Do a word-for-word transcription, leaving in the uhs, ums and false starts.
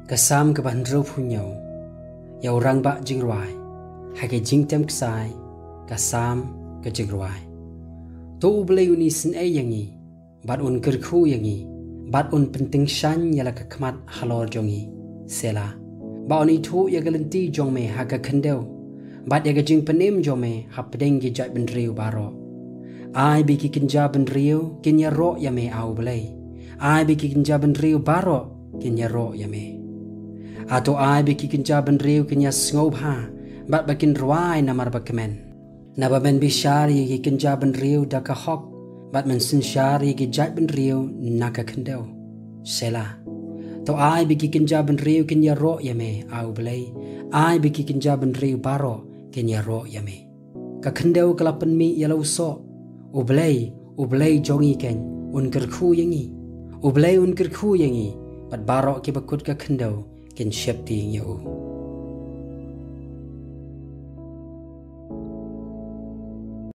Ka Salm kaba hynriewphew hynñiew. Ïa u rangbah jingrwai. Ha ka jingtem ksai, ka Salm ka jingrwai. To U Blei un isynei ïa ngi, bad un kyrkhu ïa ngi, bad un pyntyngshaiñ ïa la ka khmat halor jong ngi. Selah. Ba un ithuh ïa ka lynti jong me ha ka khyndew, bad ïa ka jingpynim jong me hapdeng ki jaitbynriew baroh. Ai ba ki kynja bynriew kin ïaroh ïa me, A U Blei. Ai ba ki kynja bynriew baroh kin ïaroh ïa me. Hato ai ba ki kynja bynriew kin ïasngewbha, bad ba kin rwai namar ba kmen. Naba men bishar ïa ki kynja bynriew da ka hok, bad men synshar ïa ki jaitbynriew na ka khyndew. Selah. To ai ba ki kynja bynriew kin ïaroh ïa me, A U Blei. Ai ba ki kynja bynriew baroh kin ïaroh ïa me. Ka khyndew ka la pynmih ïa la u soh. U Blei, U Blei jong ngi keiñ, un kyrkhu ïa ngi. U Blei un kyrkhu ïa ngi, bad baroh kiba kut ka khyndew kin sheptieng ïa u.